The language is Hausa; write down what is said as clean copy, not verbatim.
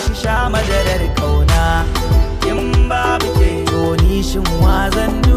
Ki sha madarar kauna. In babu ke, to ni shin wazan